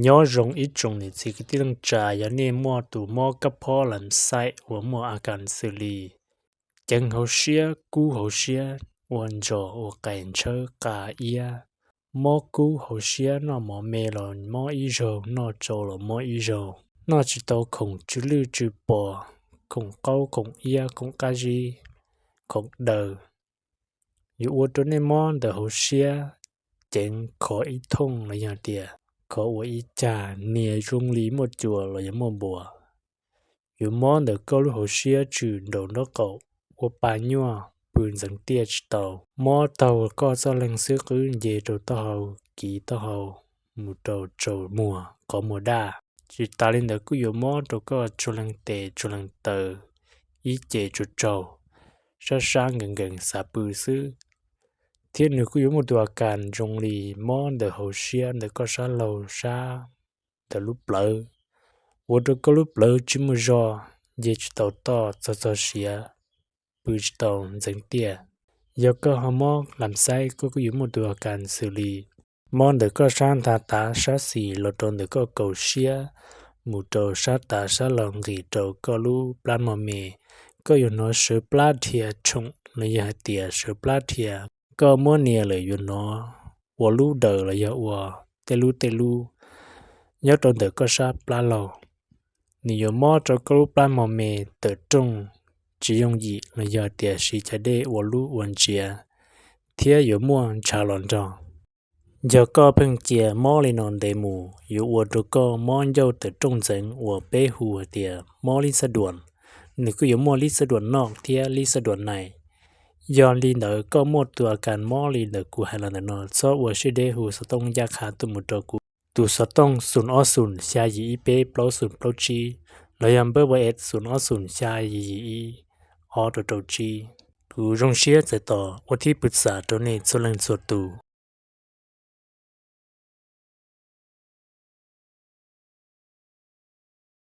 Nyob zoo ib tsoom niam txiv kwv tij neej tsa, yog nej muaj tus mob kab phob lam xaim uas muaj a kas xws li ceev hauv siab, kub hauv siab, ua ntsos ua qais ntshawb qa iab, mob kub hauv siab, noj mov me los mob ib zaug, noj tsau los mob ib zaug, noj tsis tau khoom tsw lwj tsw pos, khoom qaub khoom iab khoom qab zib, khoom daws, yuav ua rau nej mob ntawm hauv siab ceev khov ib thooj los yog tias khov ua ib cag, nias zoo li muaj cua los yog muaj npua. Yuav mob ntawm koj lub hauv siab tsw nraum nraub qaum, ua pa nyuaj, pw ntxeev tiaj tsis tau. Mob taug koj txoj leeg xwb qwb nce rau taub hau, kiv taub hau, mus rau tsaus muag, qhov muag daj. Tsis tas li ntawd kuj yuav mob rau koj tsuag leej tes tsuag leej taw, ib ce tsuag tsaug, sab sab nkees nkees xav pw xwb. Thiab nws kuj yuav muaj tus a kas zoo li mob ntawm hauv siab ntawm koj sab laug sab ntawm lub plawv, ua rau koj lub plawv tsis muaj zog, nce tsis tau toj, txog txog siav, pw tsis tau ntxeev tiaj. Yog koj ho mob lam xaib, koj kuj yuav muaj tus a kas xws li mob ntawm koj sab nta tav sab xis los rau ntawm koj kaum siab, mus rau sab tav sab laug nqis rau koj lub plab mog me. Koj yuav hnov sawv plab dhia tshoom los yog hais tias sawv plab dhia. Koj muab nias lawm yuav hnov ua lub daws los yog ua tej lub tej lub nyob rau ntawm koj sab plab laug. Nws yuav mob rau koj lub plab mog me, tawm rooj tsis yooj yim los yog tias siv caj dej ua lub ua ntsiav, thiab yuav muaj ntshav los nrog. Yog koj pheej cia mob li no ntev mus, yuav ua rau koj mob ncauj tawm rooj ntxeev uas peb hu hais tias mob lib xab duam. Nws kuj yuav muaj lib xab duam noj thiab lib xab duam nais. Yog li ntawd koj muaj tus a kas mob li ntawm kuv hais los ntawm no, txhob ua siab deb, hu xov tooj ncaj qha tuaj mus rau kuv. Tus xov tooj xoom ob xoom xya yim ib peb plaub xoom plaub tsib, los yog npawb WhatsApp xoom ob xoom xya yim yim ib ob rau rau tsib. Kuv zoo siab txais tos ua thib pwm xam rau nej txhua leej txhua tus.